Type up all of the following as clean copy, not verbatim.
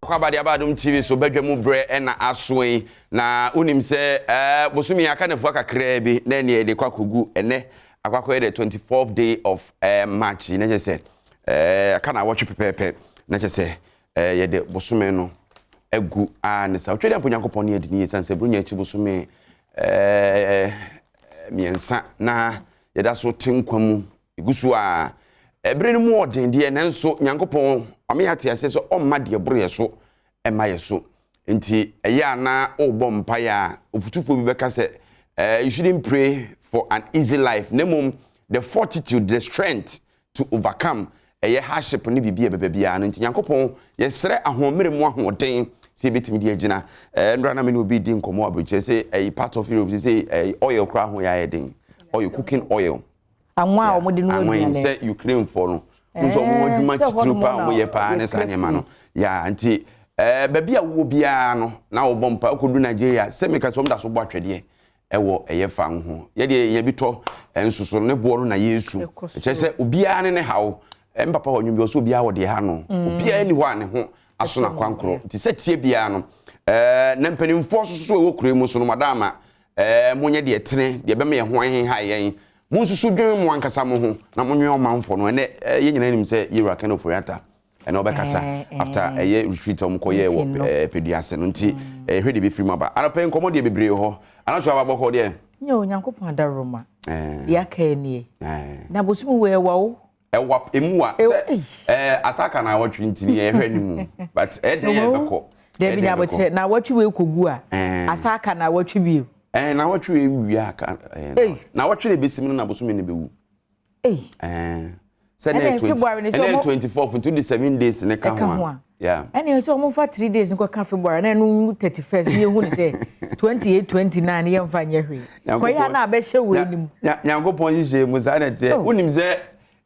Akwaaba de aba Adom TV so badwa mu berɛ ɛna aso yi na wonim sɛ ɛɛ bosome aka nafua kakraa bi na ɛneɛ yɛde kɔ akɔgu ɛnɛ akɔ akɔyɛ the 24th day of ɛɛ March na kyerɛ sɛ ɛɛ aka na awɔtwe pɛpɛɛpɛ na kyerɛ sɛ ɛɛ yɛde bosome no agu a ne sa wotwa dɛ mpo Nyankopɔn ne adi ne yɛ sane sɛ buronya akyi bosome ɛɛ mmiɛnsa na yɛda so te nkwa mu Egu so ara. Bere no mu wɔ den deɛ, nanso Nyankopɔn wama yɛate aseɛ sɛ ɔmma deɛ ɛboro yɛ so mma yɛ so. Nti ɛyɛ a na worebɔ mpaeɛ a, ofutufoɔ bi bɛka sɛ, eh, you shouldn't pray for an easy life, na mmom the fortitude, the strength to overcome ɛyɛ hardship ne biribi a ɛbɛba biara no. Nti Nyankopɔn, yɛsrɛ ahoɔmmerɛ mu ahoɔden sɛ yɛbɛtumi de agyina. Eh, nnora na me ne obi redi nkɔmmɔ wɔ aburokyire sɛ ɛyi part of Europe sɛ sɛ ɛyi oil koraa ho yɛ ayɛ den. Oil, cooking oil. Anwa a wɔde noa Anwa yi aduane. sɛ Ukrainefoɔ no, wohu sɛ wɔn adwuma Ɛɛ, sɛ titiriw hɔnom paa a na wɔyɛ paa ne saa yɛkura nneɛma no. firi. Yeah, nti ɛɛ baabi a wowɔ biara no na wɔbɔ mpa wokɔdu Nigeria sɛ meka sɛ wɔn da so bɔ atwɛdeɛ ɛwɔ ɛyɛ fa ho. Yɛdeɛ yɛnya bi tɔ nso so ne boɔ no na yɛresu. Ɛkɔ Ɛkyerɛ soro. sɛ obiara ne ne haw. Me papa wɔ nnwom bi ɔsɛ obiara wɔ deɛ ha no. Obiara nni hɔ a ne ho aso Ɛsɔ no, n'akwankorɔ. yeah. Nti sɛ tie biara no ɛɛ na mpanimfoɔ nso so a ɛwɔ kuro yi mu so no madaama ɛɛ monyɛ deɛ ɛtene deɛ ɛbɛma yɛn ho aheha yɛn. Monsusu dwen mo ankasa mo ho na monwɛn ɔmanfoɔ no. Ɛnɛ yɛn nyinaa nim sɛ Yewura Ken Ofori-Atta ɛnɛ ɔbɛkasa after ɛyɛ retreat a wɔn kɔ yɛɛ wɔ Pedu ase no nti yɛhwɛ deɛ ɛbɛfiri mu aba. Anɔpa yi nkɔmmɔ deɛ bebree wɔ hɔ. Anɔtwe aba bɔkɔɔ deɛ? Nyɛ Onyankopɔn adaworoma. Deɛ aka nie. Na bosom wei ɛwa o. Ɛwa emu wa sɛ ɛɛ asaka na awɔtwe nti ni yɛhwɛ ne mu but ɛyɛ dɛn yɛ bɛkɔ. Dabi nyabokyerɛ na awɔtwe wei kɔgu a asaka na awɔtwe bio. Ɛɛ nawɔtwe wei wie a ka ɛɛ nawɔtwe na ebesim no na bosome no bɛwu. Ɛɛ sɛ ne yɛ 20 ɛne yɛ 24 nti wode 7 days ne ka ho a. Yeah. Ɛne sɛ ɔmo fa 3 days nkɔ ka February na ɛno 31st ne ehu ne sɛ 28, 29 yɛn fa nyɛ hwee. Kɔyɛ a na abɛhyɛ wɔ anim. Nyankopɔn hyehyɛ mu saa na ɛteɛ. Wonim sɛ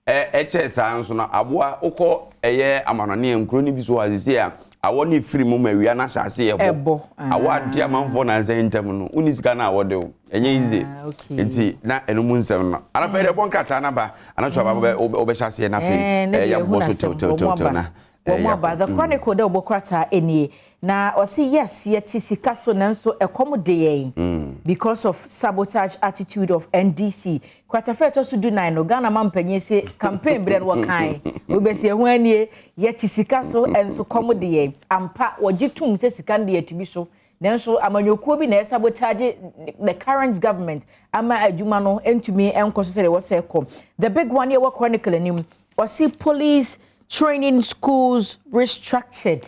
ɛkyɛ saa nso no aboa wokɔ ɛyɛ amanɔne nkuro no bi so wɔ asese a awɔ ne firi mu ma awia no ahyɛ ase ɛbɔ awɔ ade amanfoɔ nansa ntam no wonni sika no a wɔde wo ɛnyɛ easy. Nti na ɛno mu nsɛm no anapa yɛde bɔ nkrataa no aba anatɔ aba wobɛhyɛ aseɛ no afei yɛabobɔ so tɛwtɛwtɛw na Wɔn aba. The Chronicle dɛ wɔbɔ krataa nie na ɔsi yes, yɛte sika so nanso ɛkɔm de yɛn because of sabotage attitude of NDC. Kratafa ɛtɔ so 14 no, Ghana ma mpanyin se campaign berɛ no wɔkan wobɛsi ɛho anie, yɛte sika so nso kɔm de yɛn ampa. Wɔgye tum sɛ sika no de yɛte bi so nanso amanyɔkuo bi na ɛsabotage the current government ama adwuma no ntumi nkɔ so sɛdeɛ wɔsɛ kɔ. The big one yɛ wɔ Chronicle anim, ɔsi police training schools restructured.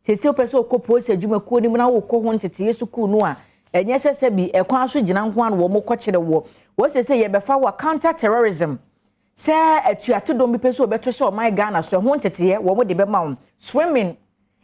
Sɛ wopɛ sɛ wokɔ polisi adwumakuo no mu na wokɔ ho nteteyɛ sukuu no a, ɛnyɛ sɛ bi ɛkwan so gyina nko a na wɔn kɔkyerɛ wɔ wɔn sɛ yɛbɛfa wɔ counter terrorism sɛ atuatodɔm bi pɛ sɛ wɔbɛto hyɛ ɔman Ghana so, ɛho nteteyɛ wɔn de bɛma wɔn. Swimming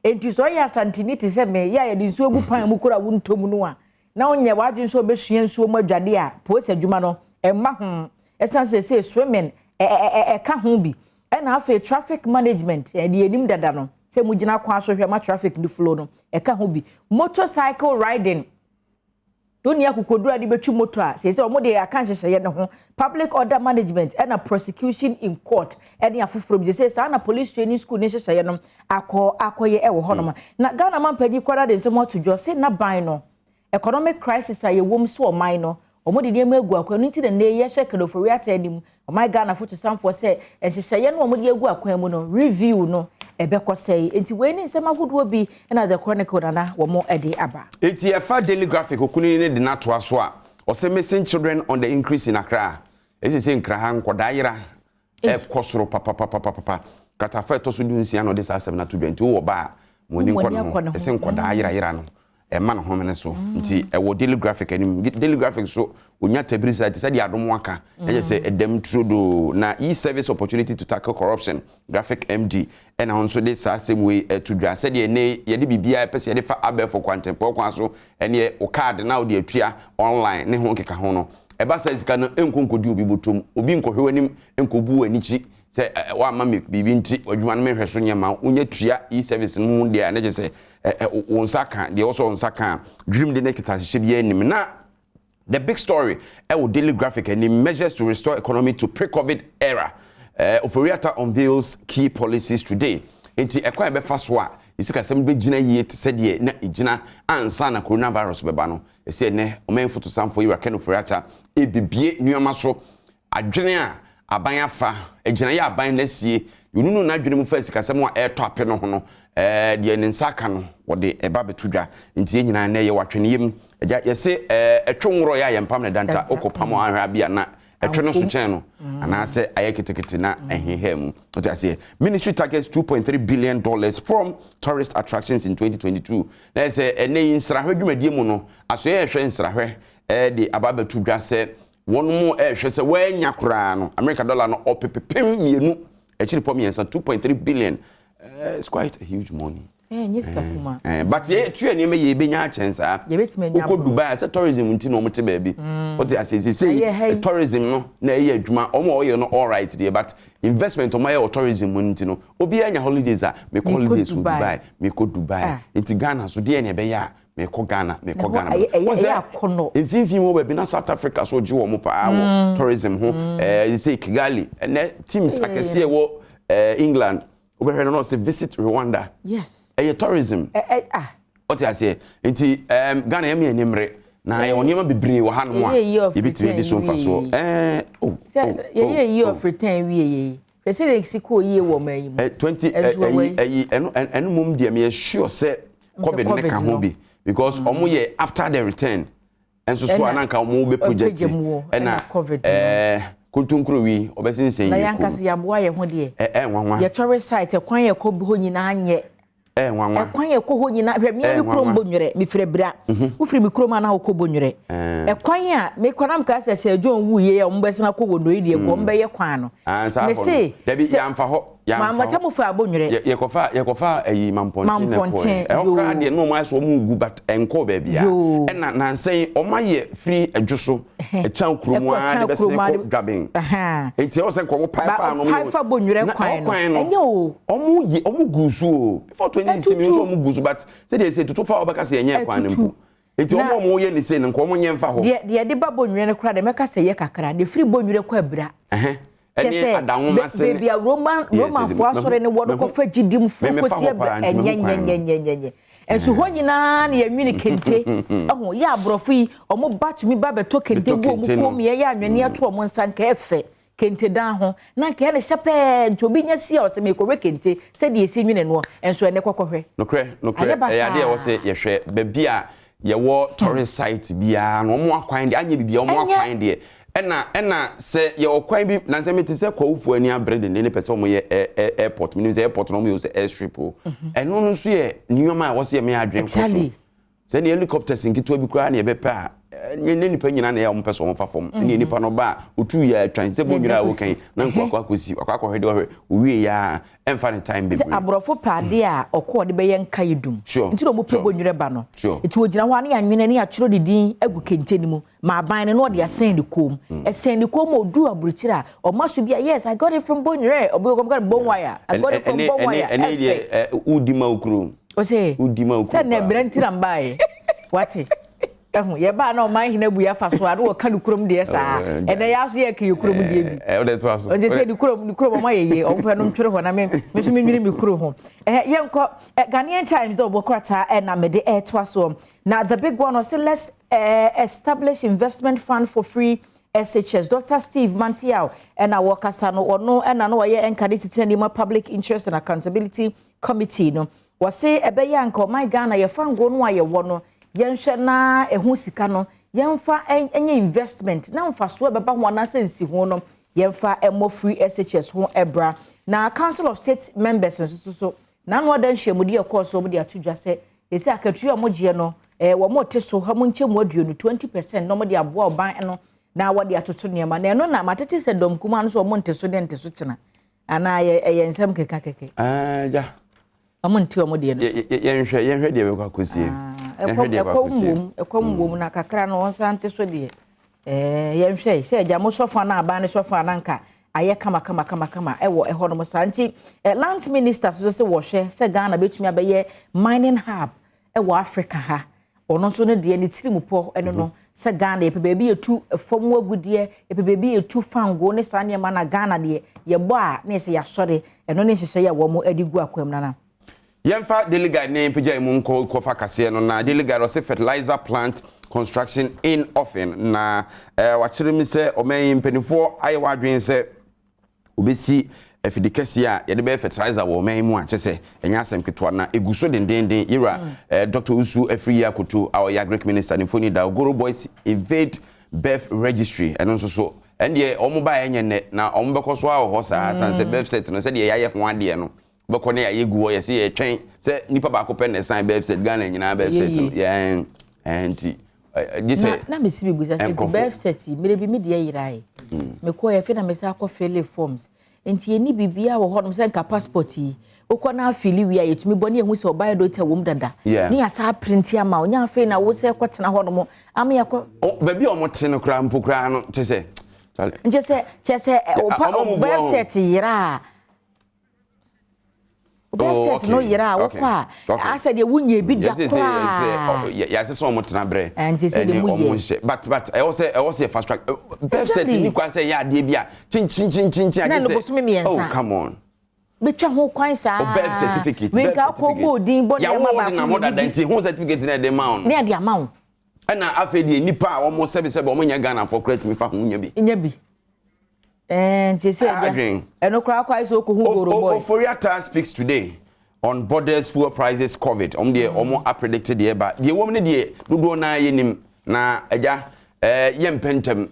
nti sɛ ɔyɛ Asantini te sɛ me yɛ a yɛde nsuo gu pan mu kora wo ntom no a na wonyɛ w'adwene sɛ wobɛsua nsuo mu adwade a, polisi adwuma no ɛmma ho ɛsan sɛ swimming ɛka ho bi. Ɛna afei traffic management, ɛde anim dada no sɛ mo gyina kwan so hwɛ ma traffic no flow no, ɛka ho bi. Motorcycle riding, wonni akokoduro a de bɛtwi moto a, sɛ wɔn de aka nhyehyɛeɛ no ho. Public order management ɛna prosecution in court ɛne afoforɔ bi sɛ saa na police training school ne nhyehyɛeɛ no akɔ akɔyɛ ɛwɔ hɔnom. Na Ghana mampanyin kɔda de nsɛm ato dwa sɛ n'aban no economic crisis a yɛwɔ mu so ɔman no wɔn de nneɛma egu akwan no nti na nne yɛhyɛ Ken Ofori-Atta anim ɔman Ghana foto sanfoɔ sɛ nhyehyɛeɛ no wɔn de egu akwan mu no review no ɛbɛkɔ sɛɛ. Nti wei ne nsɛm ahodoɔ bi ɛna The Chronicle nana wɔn de aba. Eti ɛfa Daily Graphic okuni ne de n'atoa so a ɔsɛ missing children on the increase in Accra. Esi sɛ Nkra ha nkɔdaa yera ɛkɔ soro papapapapa. Kratafa ɛtɔ so 16 na ɔde saa asɛm no ato dwa. Nti wowɔ ba a, mo ani nkɔ ne ho. Ɛsɛ nkɔdaa yerayera no ɛma ne homene so. Nti ɛwɔ Daily Graphic anim. Daily Graphic so onya tabiri sa te sɛ deɛ adom aka ɛyɛ sɛ ɛdɛm turodoo na e-service opportunity to tackle corruption. Graphic MD ɛna ho nso de saa asɛm wei ɛto dwa sɛdeɛ ne yɛde biribiara pɛ sɛ yɛde fa abɛɛfo kwantempɔn kwan so, ɛneɛ wo card na wode atua online ne ho nkeka ho no. Ɛba saa sika no ɛnkɔ nkɔdi obi bɔtɔm, obi nkɔhwɛ w'anim nkɔbu w'anikyi sɛ wamma me biribi nti adwuma no mehwɛ so nyɛ ma wonya tua e-service no mu deɛ a ne kyɛ sɛ wo nsa ka deɛ wɔsɔ wo nsa ka a dwirim de ne kita hyehyɛ biara anim. Na the big story ɛwɔ Daily Graphic anim, measures to restore economy to pre-COVID era, Ofori-Atta unveils key policies today. Nti ɛkwan a ɛbɛfa so a ne sikasɛm bɛgyina yie te sɛ deɛ na ɛgyina ansa na coronavirus bɛba no. Ɛsɛ ɛnɛ ɔman fotosanfoɔ Yewura Ken Ofori-Atta ɛrebɛbue nneɛma so. Adwene a aban afa, agyinaeɛ a aban no asie, deɛ ɔnunu n'adwene mu fa sikasɛm a ɛretɔ ape no ho no, ɛɛ deɛ ne nsa aka no, wɔde ɛba bɛto dwa. Nti yɛn nyinaa nnɛ yɛwɔ atweneɛ mu. Agya, yɛse ɛɛ ɛtwe nworɔ yɛ a yɛmpam no danta, wokɔpam a anhwɛ a bi a na ɛtwe no so kyɛn no, anaasɛ ayɛ ketekete na ɛheha mu. Wote aseɛ? Ministry targets $2.3 billion from tourist attractions in 2022. Na yɛ sɛ ɛnɛ yi nsrahwɛ dwumadie mu no, asoɛ yɛhwɛ nsrahwɛ ɛde aba abɛto dwa sɛ wɔn mu ɛrehwɛ sɛ wɔanya koraa no America dollar no 2.3 ɔpepepem 2.3 billion. It's quite a huge money. Ɛnyɛ sika kuma. But yɛ tu yɛ nneɛma yɛ ebenya akyɛn saa. Yɛbɛtumi anya. Wokɔ Dubai sɛ tourism nti na wɔn te baabi. Wote ase sese tourism no na ɛyɛ adwuma wɔn a wɔyɛ no all right deɛ, but investment wɔn ayɛ wɔ tourism mu nti no, obiara nya holidays a, mekɔ holidays wɔ Dubai, mekɔ Dubai. Nti Ghana so deɛ na ɛbɛyɛ a mekɔ Ghana, mekɔ Ghana. Ɛyɛ akɔnɔ. Mfimfini hɔ baabi na South Africa so gye wɔn paa wɔ tourism ho. Sɛ Kigali ɛnɛ teams akɛseɛ wɔ England, wobɛhwɛ no na ɔsɛ "Visit Rwanda". Ɛyɛ tourism. ɛ ɛ ah. Ɔte aseɛ, nti Ghana yɛn mi ani mmere na yɛwɔ nneɛma bebree wɔ hanom a yɛbɛtumi de so mfa soɔ. Ɛɛ o yɛyɛ yi of return wie yɛ yi hwɛ sɛ de si kɔɔ yie wɔ ɔman yi mu. 20 ɛyi ɛyi ɛno ɛno mom deɛ, meyɛ sure sɛ COVID ne ka ho bi, because ɔmo yɛ after the return ɛnso so a nanka ɔmo bɛ project ɛna COVID kontonkuro wi ɔbɛsensɛn. Na yɛn ankasa yɛaboa yɛn ho deɛ. Ɛ ɛ nwanwa. Yɛ tourist site, ɛkwan yɛ kɔ hɔ nyinaa nyɛ. Ɛ nwanwa. Ɛkwan yɛ kɔ hɔ nyinaa, hwɛ mmea mi kurom Bonwere, mefiri Bra, wofiri mi kurom ana wokɔ Bonwere, ɛkwan a mekɔ nam kaa sɛ John wu yie a wɔn bɛsena kɔ wɔ Ndoyi deɛ kɔ wɔn bɛyɛ kwan no. Mese dabi, yɛamfa hɔ. Yɛamfa hɔ. Mo fa Bonwere. Yɛkɔfa yɛkɔfa ayi Mampɔnten na ɛkɔ ɛhɔ koraa deɛ na wɔn ayɛ sɛ wɔn gu, but ɛnkɔ baabi a ɛna nansɛn wɔn ayɛ firi ɛdwo so ɛkyɛn kurom a de bɛsɛn kɔ Dwaben, nti ɛwɔ sɛ nkɔmɔ pae fa no. Pae fa Bonwere kwan no, ɛnyɛ o. Ɔmo yi ɔmo gu so o before 2016 mi nso ɔmo gu so, but sɛdeɛ ɛsɛ tutu fa ɔbɛka sɛ ɛnyɛ kwan no mpo, nti ɔmo a ɔmo yɛ ne se no nkɔmɔ nyɛ nfa hɔ. Deɛ de ba Bonwere no koraa deɛ, mɛka sɛ yɛ kakra na efiri Bonwere kɔ Abira. Ɛne adanwoma se beebi a Romanfoɔ asɔre ne wɔ no kɔfa gyidimfoɔ kɔsi Abira, ɛnyɛ nyɛ nyɛ nyɛ nyɛ nyɛ nso hɔ nyinaa na yɛnwene kente ɛho yɛ. Aborɔfo yi ɔmo ba tumi ba bɛtɔ kente gu ɔmo kɔn mu, yɛyɛ anwene ato ɔmo nsa, nka ɛfɛ kente dan ho na nka ɛne hyɛ pɛɛ, nti obi nya si a ɔsɛ mekɔhwɛ kente sɛdeɛ esi nwene noɔ, nso ɛne kɔkɔhwɛ. Nokorɛ, ɛyɛ adeɛ a wɔsɛ yɛhwɛ baabi a yɛwɔ tourist site biara no, ɔmo akwan deɛ anyɛ biribi, ɔmo akwan deɛ ɛna sɛ yɛwɔ kwan bi na sɛ mete sɛ Kwawufoɔ ani abere denden ne pɛ sɛ ɔmo yɛ airport, menim sɛ airport na ɔmo yɛ sɛ airstrip o, ɛno no nso yɛ nneɛma a wɔsɛ yɛ mɛ adwene kɔ so sɛdeɛ helicopters nketewa bi koraa na yɛbɛpɛ a ne nipa nyinaa na ɛyɛ a wɔn pɛ sɛ wɔn fa fam ne nipa no ba a otu yɛ atwan sɛ bɔ nwura a wɔkan na nkɔ akɔ akɔsi akɔ akɔhwɛ de ɔhwɛ owie yɛ a ɛmfa ne time bebree. Sɛ aborɔfo pɛ adeɛ a ɔkɔɔ de bɛyɛ nka yi dum nti na ɔmo pɛ bɔ nwura ba no, nti ogyina hɔ a ne yɛanwene ne yɛatwerɛ ne din agu kente no mu ma aban no na ɔde asɛn ne kɔn mu, ɛsɛn ne kɔn mu, odu aburokyire a ɔma so bi a, "Yes, I got it from Bonwere." Ɔbi ɔkɔ ɔkɔ Bonwire, "I got it from Bonwire." Ɛne deɛ wodi ma okuro. Ɔsɛ wodi ma okuro. Sɛ nɛ brɛ nti na mbaayɛ wate ɛho yɛbaa na ɔman hene abu afa so a na wɔka ne kurom deɛ saa, ɛnɛ yɛ aso yɛ ka yɛ kurom deɛ bi. Ɔde to aso. Ɔsɛ sɛ ne kurom ɔmo ayɛ yie, ɔmo fɛ no ntwere hɔ na me nso me nwene me kuro ho. Yɛnkɔ Ghanaian Times dɛ ɔbɔ krataa ɛna mede ɛɛtoa soɔ na the big one, ɔsɛ "Let's establish investment fund for free SHS." Dr. Steve Manteaw ɛna wɔkasa no, ɔno ɛna no wɔyɛ nkade tete nneɛma Public Interest and Accountability Committee no. Wɔse ɛbɛyɛ anka ɔman Ghana yɛfa ngo no a yɛwɔ no, yɛnhwɛ na ɛho sika no yɛmfa ɛnyɛ investment na mfasoɔ ɛbɛba ho anaasɛ nsi ho no, yɛmfa ɛmmɔ free SHS ho ɛbra. Na Council of State members nso so n'ano ɔda nhyiamudi ɛkɔɔ so, wɔde ato dwa sɛ yɛsi akatua a wɔgyeɛ no wɔn te so ha mu nkyɛn mu 20, 20% na wɔde aboa ɔban no na wɔde atoto nneɛma na ɛno na matete sɛ dɔm kuma no so wɔn nte so ne nte so kyena anaa ɛyɛ nsɛm keka kɛkɛ. Ɛɛ ja. Wɔn nte wɔn deɛ no. Yɛnhwɛ deɛ bɛkɔ akɔsie. Ɛkɔm wom, ɛkɔm wom na kakra no wɔn nsa nte so deɛ, yɛnhwɛ sɛ ɛgya mo sɔfo na aban ne sɔfo ananka ayɛ kama kama kama kama ɛwɔ ɛhɔ nom saa. Nti Lands Minister so sɛ wɔhwɛ sɛ Ghana bɛtumi abɛyɛ mining hub ɛwɔ Africa ha. Ɔno nso no deɛ ne tiri mu pɔ ɛno no sɛ Ghana yɛpɛ baabi yɛtu fam agudeɛ, yɛpɛ baabi yɛtu fango ne saa nneɛma, na Ghana deɛ yɛbɔ a ne yɛ sɛ yɛasɔre. Ɛno ne nhyehyɛeɛ a wɔn de gu akwam nana. Yɛmfa Daily Guide ne mpagya mu nkɔ kɔfa kaseɛ no. Na Daily Guide ɔsɛ fertilizer plant construction in offing, na wakyerɛ mi sɛ ɔman yi mpanimfoɔ ayɛ wadwene sɛ obɛsi afidi kɛseɛ a yɛde bɛyɛ fertilizer wɔ ɔman yi mu, a kyɛ sɛ ɛnyɛ asɛm ketewa na egu so dendenden. Yɛwura Dr Owusu Afriyie Akoto a ɔyɛ Agric Minister ne mfoni da. Ogoro Boys evade birth registry, ɛno nso so ɛndeɛ ɔmo ba ɛnyɛ nnɛ na ɔmo bɛkɔ so awɔ hɔ saa, san sɛ birth cert no, sɛdeɛ yɛayɛ ho adeɛ no, bɛkɔ ne yɛayɛ gu hɔ, yɛsɛ yɛtwɛn sɛ nipa baako pɛ na ɛsan birth cert, Ghana nyinaa birth cert no yɛn ɛn nti gye sɛ Na mesi bi busa sɛ nti birth cert yi, mmerɛ bi mi deɛ yera yi, mekɔ yɛ fɛ na mesa akɔ fill forms, nti yɛni biribiara wɔ hɔnom sɛ nka passport yi wokɔ na a fill wie a, yɛtumi bɔ ne yɛhu sɛ ɔbayɛ do ta wɔ mu dada ne yɛasa a print ama wo, nya afei na wo sɛ kɔtena hɔnom ama yɛkɔ. Baabi a ɔmo te no koraa mpo koraa no kyɛ sɛ nkyɛ sɛ kyɛ sɛ ɔpa birth cert yera a, birth cert no yera a, wokɔ a, asɛ deɛ wonya bi da koraa. Yɛasɛ sɛ ɔmo tena berɛ ɛne ɔmo nhyɛ, but ɛwɔ sɛ yɛ fast track birth cert ni kwan sɛ ɛyɛ adeɛ bi a kyinkyinkyinkyin agye sɛ, oh, come on. Betwa ho kwan saa. Birth certificate, birth certificate kɔ odin bɔ nneɛma baako. Yawo na dada nti ho certificate na ɛde ma wo no. Ne ɛde ama wo. Ɛna afei deɛ, nipa a wɔn sɛbisɛbi wɔn nyɛ Ghana fɔ kura tumi fa ho nya bi. Nya bi, nti sɛ ɛgya ɛno koraa kɔ ayɛ sɛ ɔkɔhu Goro Boy. Ofori-Atta speaks today on borders, fuel prices, COVID. Ɔmo deɛ, ɔmo a predict deɛ ba deɛ wɔm ne deɛ dodoɔ naa yɛ nim na ɛgya yɛ mpɛntɛm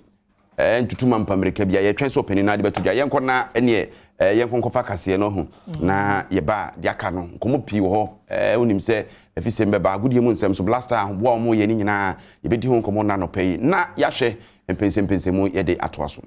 ntutuma mpamirika bi a yɛtwɛn sɛ ɔpanin naa de bɛto dwa. Yɛnkɔ na ɛneɛ yɛnkɔ nkɔfa kaseɛ no ho na yɛba deɛ aka no. Nkɔmmɔ pii wɔ hɔ. Wonim sɛ ɛfi bɛba agodie mu nsɛm so, Black Stars ahoboa a wɔyɛ ne nyinaa, yɛbɛdi ho nkɔmmɔ na anɔpɛ yi na yɛahwɛ mpɛnsɛmpɛnsɛmu yɛde atoa so.